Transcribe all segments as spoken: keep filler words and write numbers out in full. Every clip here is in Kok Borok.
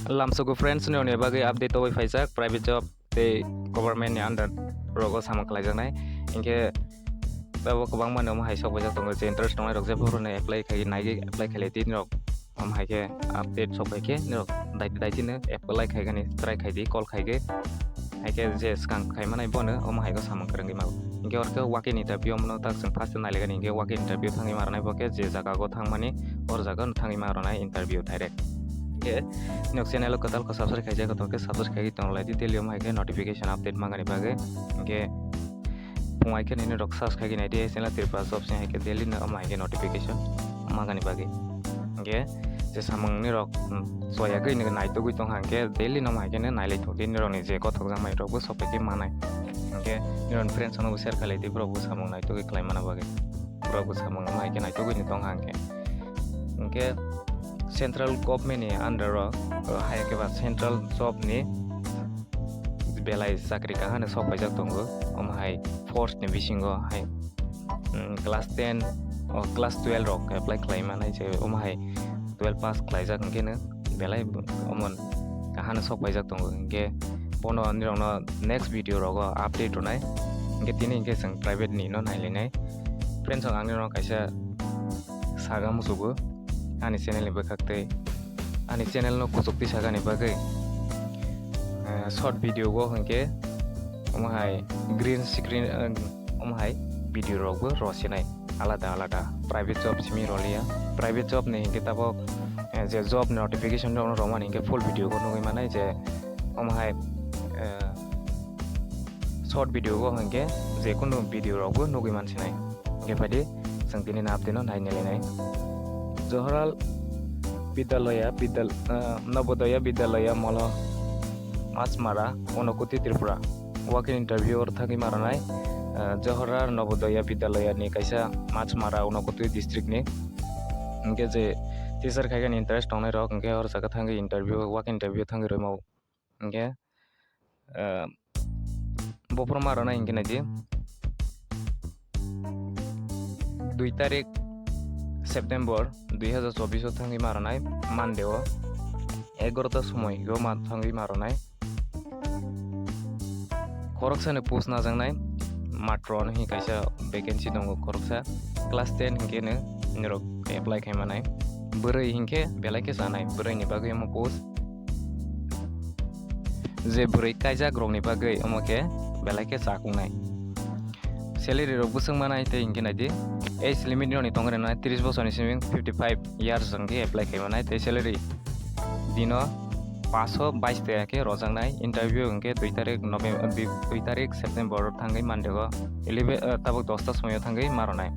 Lamsogo friends, nini bagwi update tobwi phaijak, private job tei government ni under rogo samung khlaijaknai. Hinkhe tabuk kwbangma no hai sok paijak tongo, je interest tongnai rok je phuru apply khai nai apply khai lai tini rok. Om hai khe update sok pai khe nirok daiti daiti no apply khai gani try khai di, call khai khe. Hai khe je swkang khai manai bono omo hai khe samung kwrwngwi mago. Hinkhe oro khe walk-in interview omono tak chwng first nai lai gani, hinkhe walk-in interview thangwi ma rwnai bo khe je jaga o thangmani or jaga o thangwi ma rwnai interview direct. Hinkhe nirok channel o kwtal khe subscribe khaijak tong khe subscribe khai tong lai di, daily omo hai khe notification update mangani bagwi. Hinkhe pung hai khe nini rok search khai nai di, channel Tripura Jobs ni hai khe daily no omo hai khe notification mangani bagwi. Hinkhe je samung nirok, mm, choyagwi nini naitugwi tong kha, hinkhe daily no omo hai khe nai lai thok di, nirok ni je kothok jakmani rok bo sok pai khe manai. Hinkhe nirok ni friends rok no bo share khai lai di, borok bo samung naitugwi khlai mana bagwi. Borok bo samung omo hai khe naitugwi ni tong kha hinkhe. Hinkhe central government ni under o, uh, hai khe ba central job ni belai chakri kaham no sok paijak tongo. Omo hai force ni bisingo hai, mm, class ten o class twelve rok apply khlai manai je omo hai twelve pass khlaijak hinkhe no belai omo kaham no sok paijak tongo. Hinkhe bono nirok no next video rogo update rwnai. Hinkhe tini hinkhe chwng private ni no nai lai nai. Friends rok, ang nirok no kaisa saga musugo ani channel ni bwkhak tei ani channel no kuchuk twi sagani bagwi, eh, short video o hinkhe omo hai green screen, eh, omo hai video rok bo rw sinai alada alada. Private job simi rw liya, private job ni hinkhe tabok, eh, je job notification rok no rw mani hinkhe full video o nugwi manai je omo hai, eh, short video o hinkhe je kunu video rok bo nugwi man sinai. Hinkhe phaidi chwng tini no update no nai nai lai nai. Johorlal Vidyalaya, Vidyal-, ah, Navodaya Vidyalaya Molo Machmara, Unakoti, Tripura. Walk-in interview oro thangwi ma rwnai, ah, Johorlal Navodaya Vidyalaya ni kaisa Machmara, Unakoti district ni. Hinkhe je teacher khaigani interest tongnai rok hinkhe oro jaga thangwi interview, walk-in interview thangwi rwmao. Hinkhe, ah, bophor ma rwnai hinkhe naidi. Dui tarik September dui hazar chobbish o thangwi ma rwnai Monday o egarota somoi o ma thangwi ma rwnai. Khoroksani post najaknai matro hinwi kaisa vacancy tongo khoroksa, class ten hinkhe no nirok apply khai manai. Bwrwi hinkhe belai khe chanai, bwrwini bagwi omo post. Je bwrwi kaijak rokni bagwi omo khe belai khe chakungnai. Salary rok bwswk manai tei hinkhe naidi, age limit rokni tongwi rwnai tris bosorni simi fifty five years hinkhe apply khai manai tei salary dino paso bais taka khe rojaknai. Interview hinkhe dui tarik November, dui, dui tarik September thangwi Monday o eleven, eh, tabuk dosta somoio thangwi ma rwnai.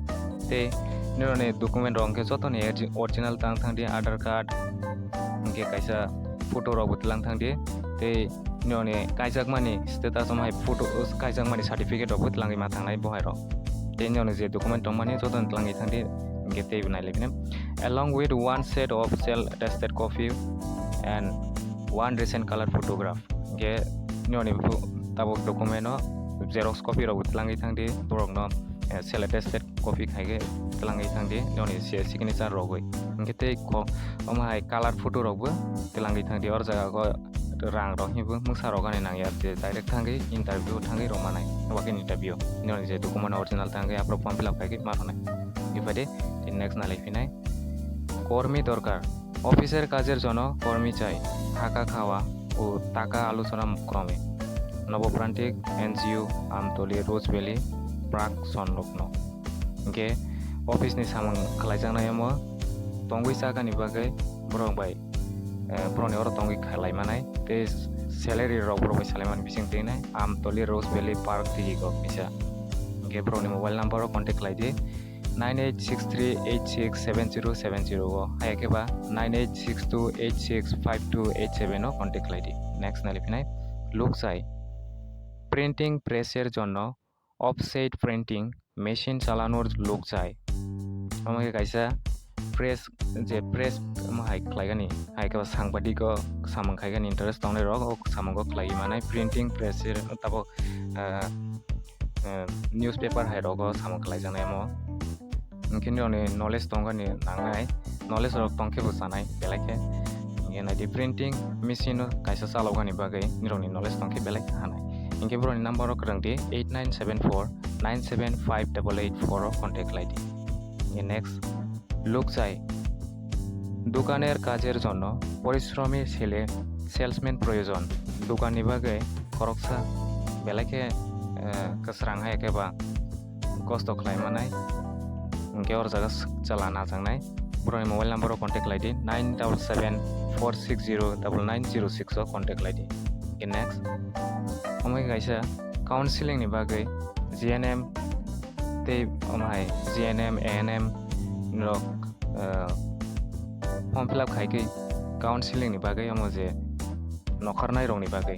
Tei nirokni document rok hinkhe jotoni orgi-, original tang thangdi, Aadhaar card, hinkhe kaisa photo rok bo tlang thangdi. Tei nirokni kaijakmani status omo hai photo, kaijakmani certificate rok bo tlangwi ma thangnai bo hai rok. Tei nirokni je document tongmani jotoni tlangwi thangdi, hinkhe teibo nai lai phino. Along with one set of self attested copy and one recent color photograph. Hinkhe nirokni bo tabuk document o xerox copy rok bo tlangwi thangdi, borokno, eh, self attested copy khai khe tlangwi thangdi, noni se signature rogwi. Hinkhe tei kho-, omo hai color photo rokbo tlangwi thangdi. Or jaga o rang rok hinwi mungsa rok ani nangya, je direct thangwi interview thangwi rw manai, walk-in interview. Noni je document original thangwi aphuru form fill up khai khe ma rwnai. Hiphai de, tei next nalai phinai. Kormi dorkar. Officer kajer jono kormi chai. Haka khawa o taka alochona krome. Noboprantik N G O Amtoli Rose Valley Park Sonrokno. Hinkhe office ni samung khlaijaknai omo tongwi chakani bagwi borok bai, eh, borokni oro tongwi khlai manai tei salary rok borok bai salai mani bising twi nai Amtoli Rose Valley Park tigi kok kisa. Hinkhe borokni mobile number o contact khlai di nine eight six three eight six seven zero seven zero o, hai khe ba nine eight six two eight six five two eight seven o contact khlai di. Next nalai phinai lukchai printing press er jonno offset printing machine chalanor lukchai. Omo khe kaisa press, je press omo hai khlaigani, hai khe ba sangbadik o samung khaigani interest tongnai rok o samungo khlaiwi manai printing press er tabuk, ah, ah, newspaper hai rogo samung khlaijaknai omo. Hinkhe nini knowledge tongani nangnai, knowledge rok tongkhe bo chanai belai khe. Nai di printing machine no kaisa chaloknani bagwi nirokni knowledge tongkhe belai kha hanai. Hinkhe borokni number o kwrwng di eight nine seven four nine seven five double eight four o contact khlai di. Hinkhe next, lukchai. Dukaner kajer jonno porishromi sele salesman proyojon. Dukanni bagwi khoroksa belai khe, eh, kwsrang hai khe ba kosto khlai manai. Hinkhe oro jaga s-, chala najaknai. Borokni mobile number o contact khlai di, nine double seven four six zero double nine zero six o contact khlai di. Hinkhe next, omo khe kaisa counseling ni bagwi G N M tei omo hai G N M, A N M rok, eh, form fill up khai khe counseling ni bagwi omo je nokharnai rokni bagwi.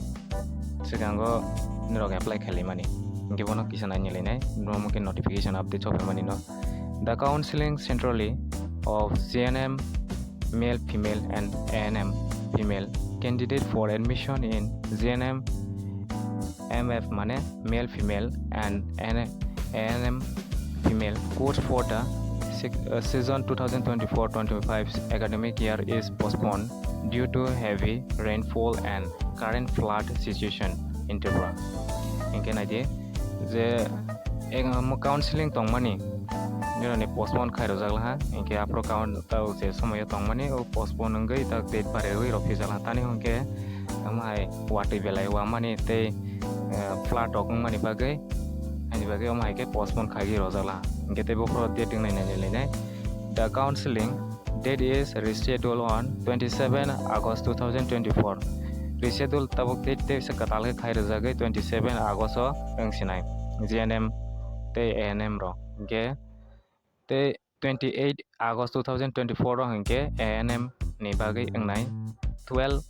Swkango nirok apply khaimani. Hinkhe bono kisa naini lainai, norok khe notification update sokphaimani no. The counseling centrally of G N M male, female and A N M female candidate for admission in G N M M F mane male, female and N-, A N M female course for the sec-, uh, season two thousand twenty-four twenty-five academic year is postponed due to heavy rainfall and current flood situation in Tripura. Hinkhe naidi je eng-, omo counseling tongmani nirokni postpone khairojak laha, hinkhe aphuru count-, tao je somoyo tongmani o postpone wngwi tao date barwi rw phijak laha. Tani hinkhe omo hai watwi belai wamani tei, eh, flood rok wngmani bagwi, haini bagwi omo hai khe postpone khaiwi rojak laha. Hinkhe tei bophuru date wngnainani lainai. The counseling date is rescheduled on twenty-seven August two thousand twenty-four. Reschedule tabuk date tei se kwtal khe khai rwjagwi twenty-seven August o wng sinai G N M tei A N M rok. Hinkhe tei twenty-eight August two thousand twenty-four o hinkhe A N M ni bagwi wngnai twelve,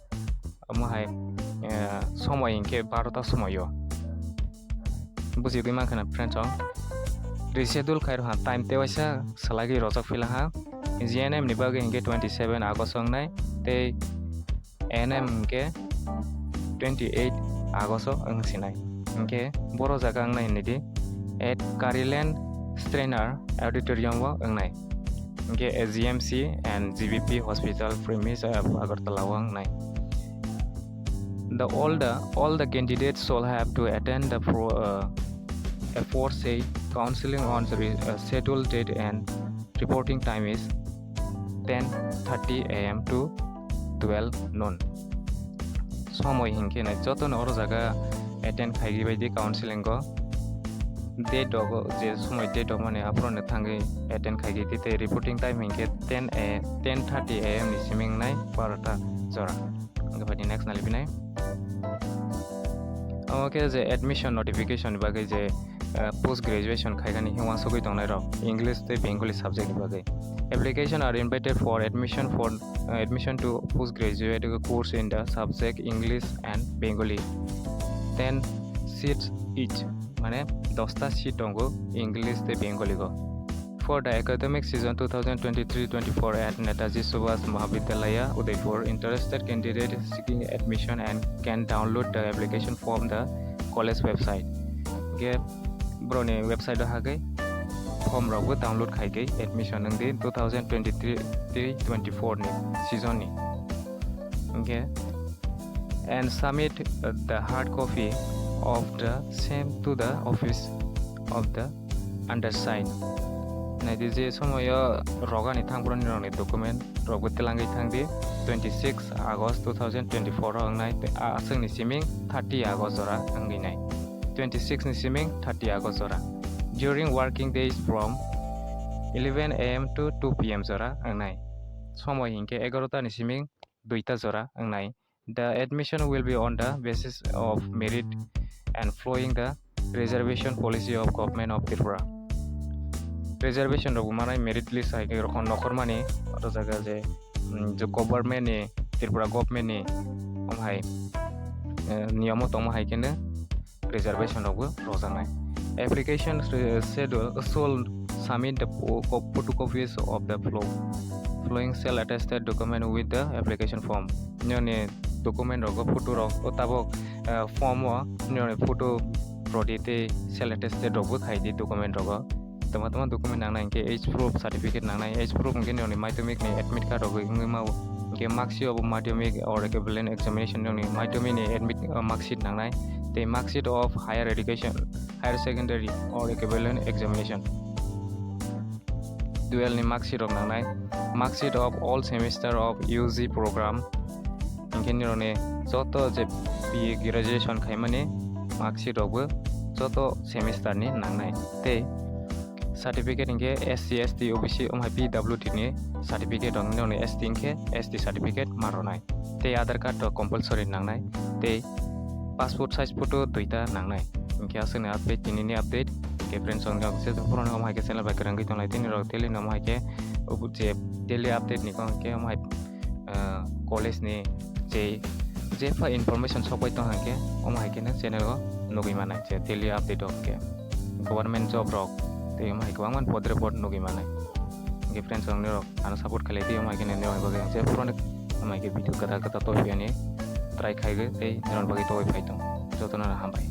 omo hai, eh, somoi hinkhe barota somoio. Bujigwi mankha na friends rok. Reschedule khai rwha time tei waisa swlagwi rojak phi laha. G N M ni bagwi hinkhe twenty-seven August o wngnai tei A N M hinkhe twenty-eight August o wng sinai. Hinkhe boro jaga wngnai hinwi di at Kariland Strainer Auditorium o wngnai. Hinkhe A G M C and G B P Hospital premise of Agartala o wngnai. The all the, all the candidates shall have to attend the pro-, uh, aforesaid counseling on the re-, uh, scheduled date and reporting time is ten thirty A M to twelve noon. Somoi hinkhe nai jotono oro jaga attend khaigwi bai di counseling o. Date rogo je somoi date rok mani aphuru no thangwi attend khaigwi di tei reporting time hinkhe ten A, ten thirty A M ni simi wngnai barota jora. Hinkhe bai di next naliphinai. Omo khe je admission notification ni bagwi je, eh, post graduation khaikani hinkhe uansugwi tongnai rok English tei Bengali subject ni bagwi. Application are invited for admission for, uh, admission to postgraduate course in the subject English and Bengali. Ten seats each, mane dosta seat tongo English tei Bengali go. For the academic season two thousand twenty-three twenty-four at Netaji Subhas Mahavidyalaya, Udaipur, interested candidate seeking admission and can download the application from the college website. Ge borokni website o hagwi form rokbo download khaigwi admission wngdi two thousand twenty-three twenty-four ni season ni. Hinkhe, and submit, uh, the hard copy of the same to the office of the undersigned. Naidi je somoyo rogani thangphuru nirokni document rokbo telangwi thangdi twenty-six August two thousand twenty-four o wngnai tei a aswkni siming thirty August jora wngwi nai. Twenty-six ni siming thirty August jora. During working days from eleven A M to two P M jora wngnai. Somoi hinkhe egarota ni siming duita jora wngnai. The admission will be on the basis of merit and following the reservation policy of Government of Tripura. Reservation rok manai merit list hai khe rokon nokhormani oro jaga je, mm, je government ni, Tripura government ni om hai, eh, niyamo tongma hai khe no reservation rokbo rwjaknai. Application, eh, schedule, should submit the pho-, co-, photocopies of the flo-, following self attested document with the application form. Nini document rok, photo rok, o tabok, eh, form o nini photo rodi tei self attested rok bo khai di document rogo. Tama tama document nangnai hinkhe age proof certificate nangnai, age proof hinkhe nini madhyamik ni admit card rok wngwi mao, Ke mark sheet of madhyamik or equivalent examination nokni madhyamik ni admit, uh, mark sheet nangnai. Tei mark sheet of higher education, higher secondary or equivalent examination, twelve ni mark sheet rok nangnai. Mark sheet of all semester of U G program, hinkhe nirokni joto je B A graduation khaimani mark sheet rokbo joto semester ni nangnai. Tei certificate hinkhe S C, S T, O B C, omhai P W D ni certificate rok, nirokni S T hinkhe S T certificate ma rwnai. Tei Aadhaar card rok compulsory nangnai. Tei passport size photo duita nangnai. Hinkhe aswkni update, tinini update. Hinkhe friends, ang nirok se phone omhai khe channel bai kwrwngwi tonglai, tini rok daily no omhai khe je daily update ni kok hinkhe omhai, ah, college ni je, jepha information sokpai tong hinkhe omhai khe no channel o nugwi manai je daily update rok hinkhe government job rok tei omhai kwbangma pod report nugwi manai. Hinkhe friends, ang nirok ano support khlai di, omhai khe nini bagwi ang je phone omhai khe video kwtal kwtal tophiani try khaigwi tei nirok bagwi tobwi phai tong. Jotono hambai.